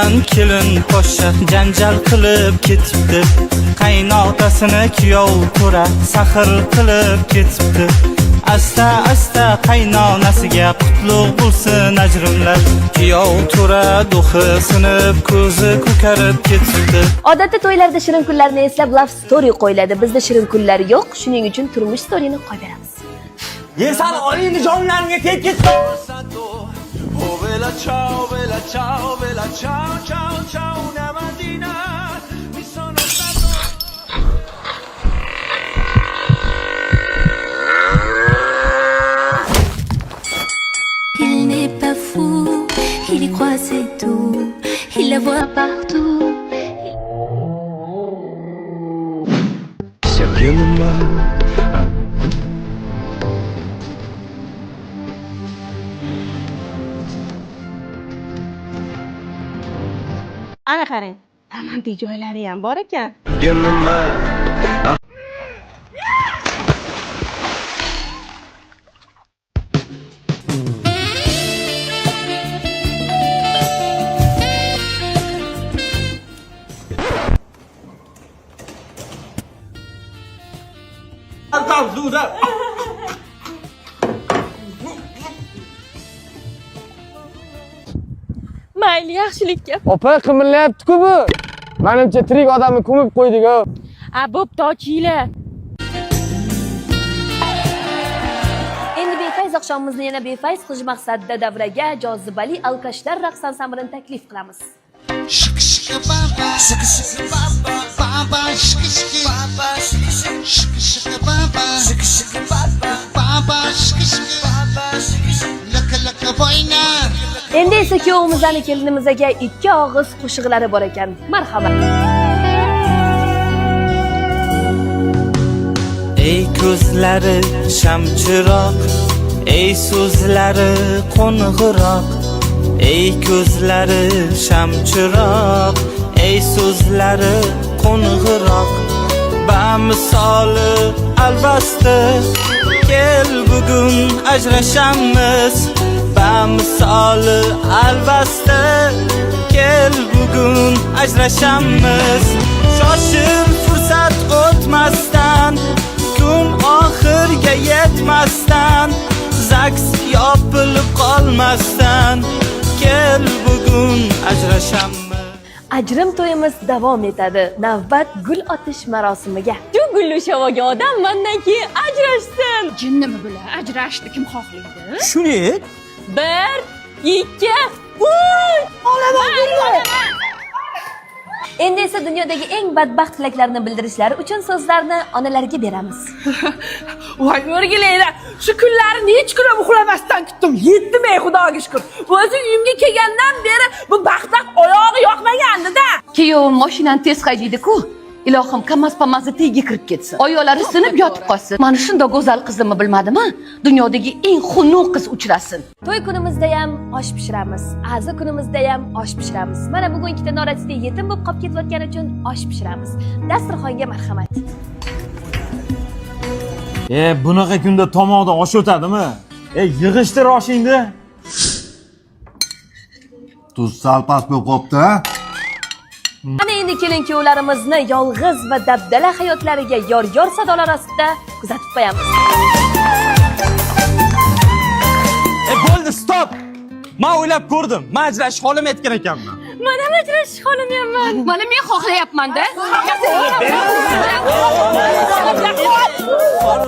Bilan kelin poshsha janjal qilib ketibdi. Qaynotasini kuyov to'ra saxr qilib ketibdi. Asta asta qaynonasiga qutlug' bo'lsin ajrimlar. Kuyov to'ra do'xi sinib, ko'zi ko'karib ketibdi. Odatda to'ylarda shirin kunlarni eslab love story qo'yiladi. Bizda shirin kunlar yo'q, shuning uchun turmush storyni qo'yib beramiz. Yer sani onangni jonlaringga tegib ketdi. Oh bella ciao, bella ciao, bella ciao, ciao, ciao, una mattina mi sono alzato. Il n'est pas fou, il y croit, c'est tout. Il la voit partout. Yanıma. Ana qarang, romantik joylari ham bor ekan. Yanıma. Mayli, yaxshilikka. Opa, qimirlayapti-ku bu. Manimcha, tirik odamni ko'mib qo'ydik-a. A, bo'pti, ochinglar. Endi befayz oqshomimizni yana befayz qilish maqsadida davraga jozibali alkashlar raqs ansamblini taklif qilamiz. Shik shik baba, shik shik baba, baba shik shik baba, shik shik shik shik baba, shik shik baba, baba shik shik baba, shik shik lak lak boyna. Endi esa kuyovimizlarni kelinimizga ikki og'iz qo'shiqlari bor ekan. Marhamat. Ey ko'zlari shamchiroq, ey so'zlari qo'ng'iroq. Ey ko'zlari shamchiroq, ey so'zlari qo'ng'iroq. Bamisoli alvasti, kel bugun ajrashamiz. Bamisoli alvasti, kel bugun ajrashamiz. Shoshil, fursat o'tmasdan, kun oxirga yetmasdan, ЗАГС yopilib qolmasdan, kel bugun ajrashamiz. Ajrim to'yimiz davom etadi. Navbat gul otish marosimiga. Shu gullu shavoga odam mandan keyin ajrashsin. Jinnimi bular? Ajrashni kim xohlaydi? Shuni. Bir, ikki, uch. Olaman gulni. Endi esa dunyodagi eng badbaxt tilaklarni bildirishlari uchun so'zlarni onalarga beramiz. Voy, o'rgilaylar, shu kunlarni necha kun uxlamasdan kutdim. Yetdim, ey, Xudoga shukur. O'zi uyimga kelgandan beri bu baxtaq oyog'i yoqmagandi-da. Kuyovim mashinani tez haydaydi-ku. Ilohim, Kamaz pamazi tagiga kirib ketsin. Oyoqlari sinib yotib qolsin. Mana shundoq go'zal qizimni bilmadimi? Dunyodagi eng xunuk qiz uchrasin. To'y kunimizda ham osh pishiramiz, aza kunimizda ham osh pishiramiz. Mana bugun ikkita norasida yetim bo'lib qolib ketayotgani uchun osh pishiramiz. Dasturxonga marhamat. E, bunaqa kunda tomoqda osh o'tadimi? E, yig'ishtir oshingni. Tuz sal past bo'lib qolibdi, ha? Ana endi kelin kuyovlarimizni yolg'iz va dabdala hayotlariga yor yor sadolar ostida kuzatib qo'yamiz. E, bo'ldi, stop. Men o'ylab ko'rdim. Men ajrashishni xohlamayotgan ekanman. Man ham ajrashishni xohlamayapman. Mana men xohlayapman-da.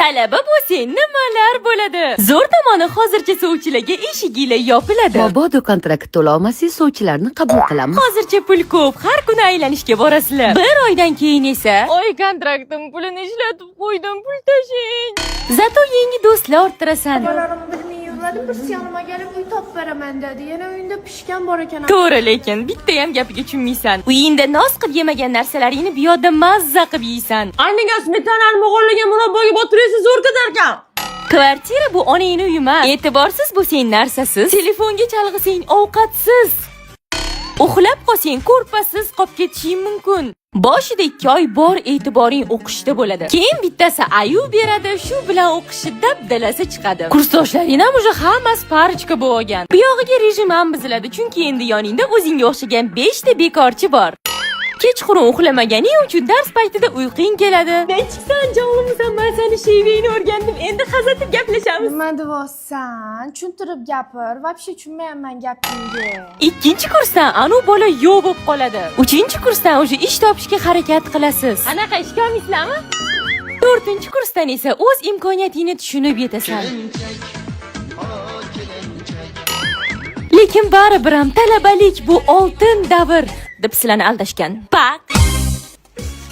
Talaba bo'lsang nimalar bo'ladi? Zo'r tomoni, hozircha sovchilarga eshiginglar yopiladi. Mabodo kontrakt to'lolmasangiz, sovchilarni qabul qilamiz. Hozircha pul ko'p, har kuni aylanishga borasizlar. Bir oydan keyin esa, "Oy, kontraktim pulini ishlatib qo'ydim, pul tashlang." Зато yangi do'stlar orttirasan. Bolalarim bilmay yurmadim, bir yonima kelib uy topib beraman dedi. Yana uyimda pishgan bor ekan. To'g'ri, lekin bitta ham gapiga tushunmaysan. Uyingda noz qilib yemagan narsalaringni bu yoqda mazza qilib yeysan. Ayniga smetanani mo'g'ullagan murabboga botirasiz, zo'r ketarkan. Kvartira bu onangni uyi emas. E'tiborsiz bo'lsang narsasiz, telefonga chalg'isang ovqatsiz. Uxlab qolsang ko'rpasiz qolib ketishing mumkin. Boshida 2 oy bor e'tiboring o'qishda bo'ladi. Keyin bittasi ayu beradi, shu bilan o'qishi dabdalasi chiqadi. Kursdoshlaring ham уже hammasi парочка bo'lgan. Bu yog'iga rejim ham buziladi, chunki endi yoningda o'zingga o'xshagan 5 ta bekorchi bor. Kechqurun uxlamaganing uchun dars paytida uyqung keladi. Nechiksan, jonlimisan? Men seni shevangni o'rgandim. Endi hazatib gaplashamiz. Nima deyapsan? Tushuntirib gapir. Вообще tushunmayapman gapingga. Ikkinchi kursdan anu bola yo'q bo'lib qoladi. Uchinchi kursdan уже ish topishga harakat qilasiz. Anaqa ishga olmaysizlarmi? To'rtinchi kursdan esa o'z imkoniyatingni tushunib yetasan. Lekin baribir ham talabalik bu oltin davr deb sizlarni aldashgan. Baq.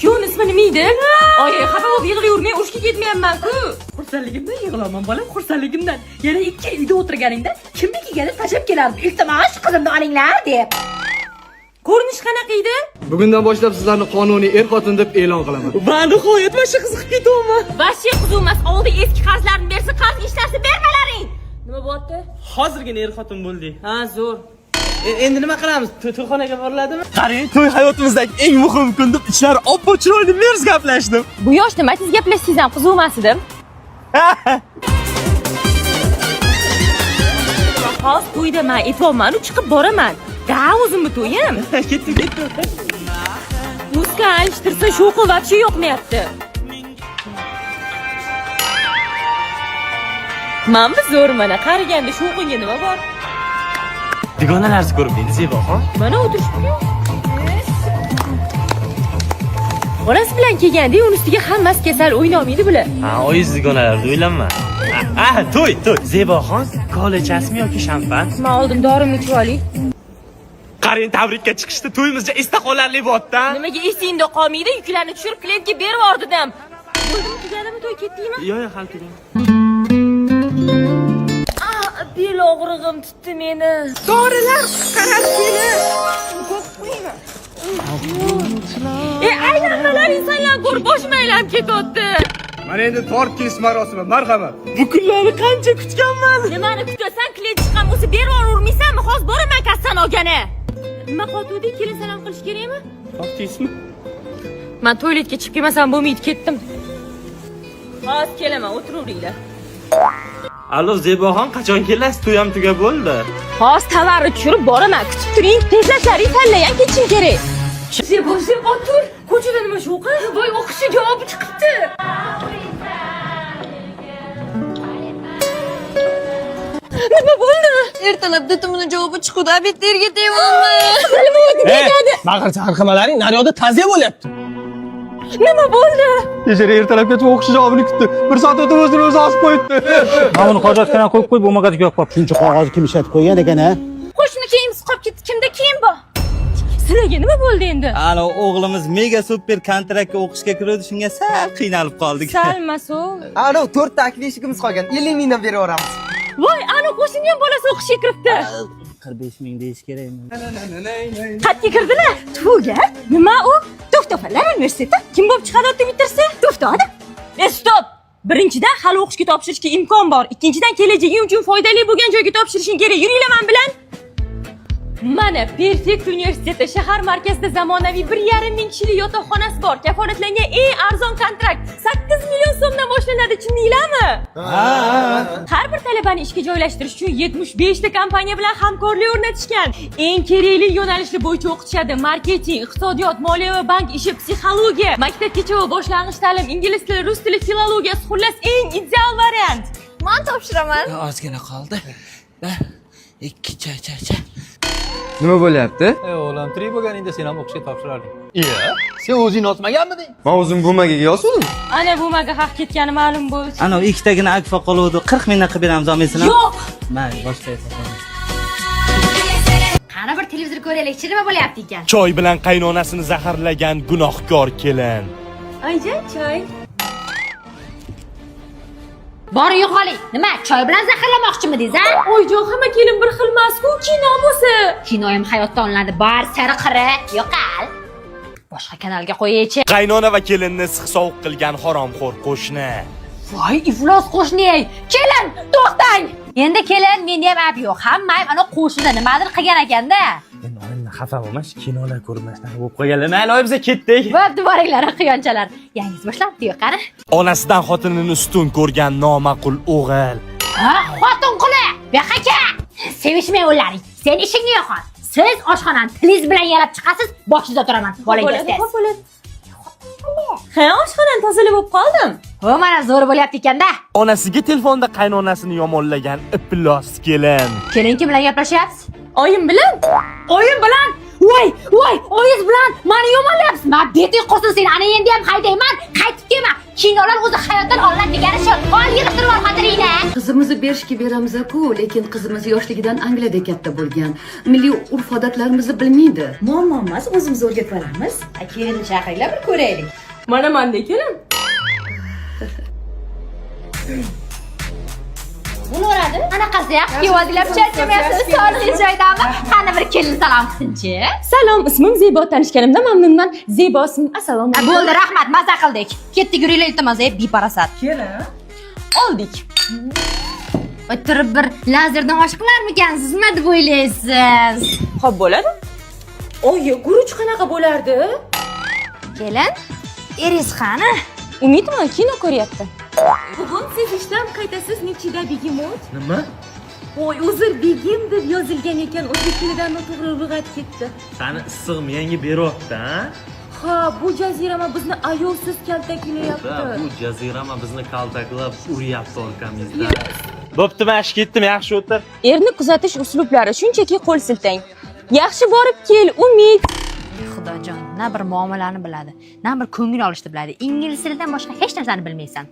Kuyovni ismi nima edi? Oy, xafa bo'lib yig'layvermang, urushga ketmayapman-ku. Xursandligimdan yig'laman, bolam, xursandligimdan. Yana 2 yil uyda o'tirganingda kimnikigadir tashlab kelardim. Iltimos, qizimni olinglar deb. Ko'rinish qanaqa edi? Bugundan boshlab sizlarni qonuniy er-xotin deb e'lon qilaman. Va nihoyat mana qiziqib ketyapman. Vashi qiziq emas, oldi eski qarzlarni bersa, qarz ishlasi bermalaring. Nima bo'lyapti? Hozirgina er-xotin bo'ldik. Ha, zo'r. Endi nima qilamiz? To'yxonaga boriladimi? Qarang, to'y hayotimizdagi eng muhim kun deb ichlari oppoq chiroyli merz gaplashdim. Bu yoshda nima siz gaplashsangiz ham qiziq emas edim. Hozir to'yda men aytyapman, chiqib boraman. Da, o'zimni to'yim. Ketdim, ketdim. Muska alishtirsa shovqin вообще yoqmayapti. Mana bu zo'r, mana qaraganda shovqinga nima bor? Dugonalarni ko'rib deydi Zeboxon. Mana o'tirishibdi. Onasi bilan kelganda uni ustiga hammasi kasal o'ynolmaydi bular. Ha, oyiz dugonalarni o'ylanma. Ha, to'y, to'y. Zeboxon, kola ichasizmi yoki shampan? Men oldin dorimni ichib olay. Qarang, tabrikka chiqishdi. To'yimizda esda qolarli bo'pti. Nimaga esingda qolmaydi? Yuklarni tushirib klientga berib yubordim. Bo'ldimi, tugadimi to'y, ketdingmi? Yo'q, yo'q, hali tugadi. Bel og'rig'im tutdi meni. Dorilar qutqaradi seni. Aylanmalar insonlar ko'rib boshim aylanib ketyapti. Mana endi tort kesish marosimi, marhamat. Bu kunlarni qancha kutganman. Nimani kutasan? Klient chiqqan bo'lsa berib yubormaysanmi? Hozir boraman kassan olgani. Nima qotuvding? Kelin salom qilish kerakmi? Topdingizmi? Men toiletga chiqib kelmasam bo'lmaydi, ketdim. Hozir kelaman, o'tiraveringlar. Allo Zeboxon, qachon kelasiz? To'y ham tugab bo'ldi. Hozir tovarni tushirib boraman, kutib turing. Tezlashlaring tanlayan ketishim kerak. Zebo, Zebo, tur. Ko'chada nima shovqin? Voy, o'qishi javobi chiqibdi. Nima bo'ldi? Ertalab ditimini javobi chiqdi, obed terga tegmanmi? Baqir chaqirmalaring naryoqda ta'ziya bo'lyapti. Nima bo'ldi? Bechora ertalabgacha o'qish javobini kutdi. Bir soat o'tib o'zini o'zi osib qo'yibdi. Mana buni hojatxonaga qo'yib qo'y, bo'lmagach yo'q qolib. Shuncha qog'oz kim ishlatib qo'ygan ekan, ha? Qo'shni kiyimsiz qolib ketdi. Kimda kiyim bor? Sizlarga nima bo'ldi endi? Ana o'g'limiz mega super kontraktga o'qishga kirdi, shunga sal qiynalib qoldik. Salmas u. Ana 4 ta akvishigimiz qolgan. 50 mingdan berib yuboramiz. Voy, ana qo'shnining ham bolasi o'qishga kiribdi. 45 ming deyish kerakmi? Qatga kirdilar. Tuga, nima u? Doktorlar universiteti. Kim bo'lib chiqadi o'tib bitirsa? Doktor. Stop. Birinchidan hali o'qishga topshirishga imkon bor. Ikkinchidan kelajaging uchun foydali bo'lgan joyga topshirishing kerak. Yuringlar men bilan. Mana Perfect universiteti shahar markazida zamonaviy 1,5 ming kishilik yotoqxonasi bor. Kafolatlangan eng arzon kontrakt 8 million so'mdan boshlanadi, tushundinglarmi? Har bir talabani ishga joylashtirish uchun 75 ta kompaniya bilan hamkorlik o'rnatishgan. Eng kerakli yo'nalishlar bo'yicha o'qitishadi: marketing, iqtisodiyot, moliya va bank ishi, psixologiya, maktabgacha va boshlang'ich ta'lim, ingliz tili, rus tili, filologiyasi, xullas eng ideal variant. Men topshiraman. Ozgina qoldi. 1 2 cha cha cha. Nima bo'lyapti? O'g'lim, tirik bo'lganingda sen ham o'qishga topshirarding. Iya, sen o'zing yozmaganmiding? Men o'zim bumaga yozgandim. Ana bumaga haq ketgani ma'lum bo'ldi. Ana ikkitagina akfa qoluvdi, 40 mingdan qilib beramiz, olmaysizmi? Yo'q. Mayli, boshqa aytaman. Qani bir televizor ko'raylik, nima bo'lyapti ekan? Choy bilan qaynonasini zaharlagan gunohkor kelin. Ayjan choy. Bor yo'qoling. Nima, choy bilan zaharlamoqchimidingiz, a? Oyjon, hamma kelin bir xil emas-ku, kino bo'lsa. Kinoyim hayotda olinadi. Bar sari qiri, yo'qol. Boshqa kanalga qo'yaychi. Qaynona va kelinni issiq sovuq qilgan haromxo'r qo'shni. Voy, iflos qo'shni. Kelin, to'xtang. Endi kelin, menda ham ayb yo'q. Hamma ayb ana qo'shnida nimadir qilgan ekanda. Endi onamdan Xafa bo'lmash, kinolar ko'rmasdan bo'lib qolganlar. Mayli, oy, biza ketdik. Bo'pti, boringlar, quyonchalar. Yangiz boshlabdi-yu, qani. Onasidan xotinini ustun ko'rgan noma'qul o'g'il. Ha, xotin quli! Bu yoqqa kel! Sevishmay o'llaring. Sen ishingni yo'qot. Siz oshxonani tilingiz bilan yalab chiqasiz, boshingizda turaman. Bolangiz tez. Xo'p, bo'ladi. Ha, oshxonani tozalab bo'lib qoldim. Ho, mana zo'r bo'lyapti ekanda. Onasiga telefonda qaynonasini yomonlagan iflos kelin. Kelin kim bilan gaplashyapsiz? Oyim bilan. Oyim bilan? Voy, voy, oyingiz bilan mani yomonlayapsiz. Ma beting qursin seni. Ana endi ham haydayman, qaytib kelma. Kinolar o'zi hayotdan olinadi degani shu. Ol, yig'ishtirib ol xotiringni. Qizimizni berishga beramiz-ku, lekin qizimiz yoshligidan Angliyada katta bo'lgan. Milliy urf-odatlarimizni bilmaydi. Muammo emas, o'zimiz o'rgatib olamiz. Kelinni chaqiringlar, bir ko'raylik. Mana manda kelin. Bo'laveradi. Anaqasi yaxshi kelyaptilar, charchamayapsiz, sog'lig'ingiz joyidami? Qani bir kelin salom qilsinchi. Salom, ismim Zebo, tanishganimdan mamnunman. Zebo ismim. Assalomu alaykum. Bo'ldi, rahmat, maza qildik. Ketdik, yuringlar, iltimos, ey beparasat. Kelin. Oldik. O'tirib bir lazerdan osh qilarmikansiz? Nima deb o'ylaysiz? Xo'p, bo'ladi. Oyi, guruch qanaqa bo'lardi? Kelin, eringiz qani? Umidmi, kino ko'ryapti. Bugun siz ishdan qaytasiz nechida, begemot? Nima? Voy, uzr, begim deb yozilgan ekan, o'zbek tilidan noto'g'ri lug'at ketdi. Sani issiq miyangga beryapti, ha? Ha, bu jazirama bizni ayovsiz kaltaklayapti. Bu jazirama bizni kaltaklab uryapti orqamizdan. Bo'pti, men ishga ketdim, yaxshi o'tir. Erni kuzatish uslublari shunchaki qo'l siltang. Yaxshi borib kel, Umid. Xudojon, na bir muomalani biladi, na bir ko'ngil olishni biladi. Ingliz tilidan boshqa hech narsani bilmaysan.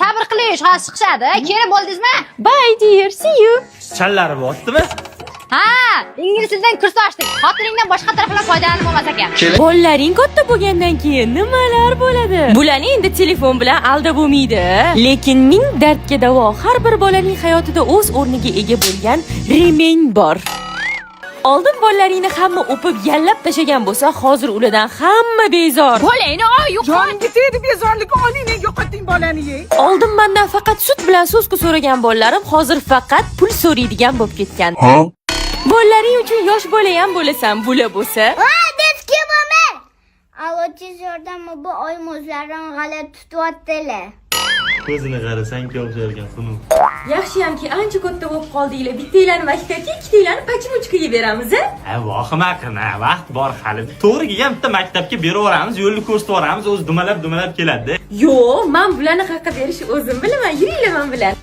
Sabr qilish, hozir chiqishadi. Kelin bo'ldingizmi? Bye dear, see you. Challari botdimi? Ha, ingliz tilidan kurs ochdik. Xotiningdan boshqa tarafdan foydalanib bo'lmas ekan. Bolalaring katta bo'lgandan keyin nimalar bo'ladi? Bularni endi telefon bilan aldab bo'lmaydi. Lekin ming dardga davo har bir bolaning hayotida o'z o'rniga ega bo'lgan remень bor. Oldin bolalaringni hamma o'pib yallab tashagan bo'lsa, hozir ulardan hamma bezor. Bolangni oy yo'qot. Jonimga tegdi bezorlik, oling, yo'qoting bolani ye. Oldin mendan faqat sut bilan so'zku so'ragan bolalarim hozir faqat pul so'raydigan bo'lib ketgan. Bolalaring uchun yosh bola ham bo'lasan, bular bo'lsa. Детский moment. Allo, tez yordammi, bu oyim o'zlarini g'alati tutyaptilar. Ko'zini qarasang o'xshar ekan xunuk. Yaxshiyamki ancha katta bo'lib qoldinglar. Bittanglarni maktabga, ikkitanglarni почемучка ga beramiz, a? Ha, vahima qilma, vaqt bor hali. To'g'ri kelgan bitta maktabga beraveramiz, yo'lni ko'rsatib yuboramiz, o'zi dumalab-dumalab keladi. Yo'q, men bularni qayerga berishni o'zim bilaman. Yuringlar men bilan.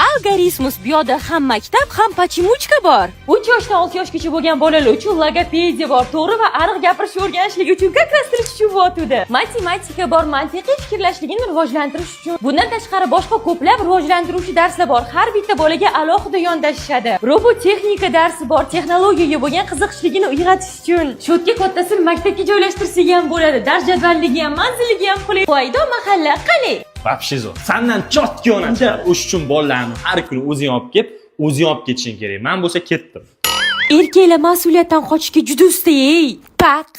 Algoritmus bu yoqda ham maktab, ham почемучка bor. 3 yoshdan 6 yoshgacha bo'lgan bolalar uchun logopediya bor. To'g'ri va aniq gapirishni o'rganishligi uchun как раз til tushunyotdi. Matematika bor, mantiqiy fikrlashligini rivojlantirish uchun. Bundan tashqari boshqa ko'plab rivojlantiruvchi darslar bor. Har bitta bolaga alohida yondashishadi. Robotexnika darsi bor, texnologiyaga bo'lgan qiziqishligini uyg'otish uchun. Sho'tga kattasini maktabga joylashtirsak ham bo'ladi. Dars jadvalligi ham, manzilligi ham qulay. Voydo mahalla qalay. Вообще zo'r. Sandan чётко ona chiqadi. O'sha uchun bolalarni har kuni o'zing olib kelib, o'zing olib ketishing kerak. Men bo'lsa ketdim. Erkaklar mas'uliyatdan qochishga juda usta, ey. Paq.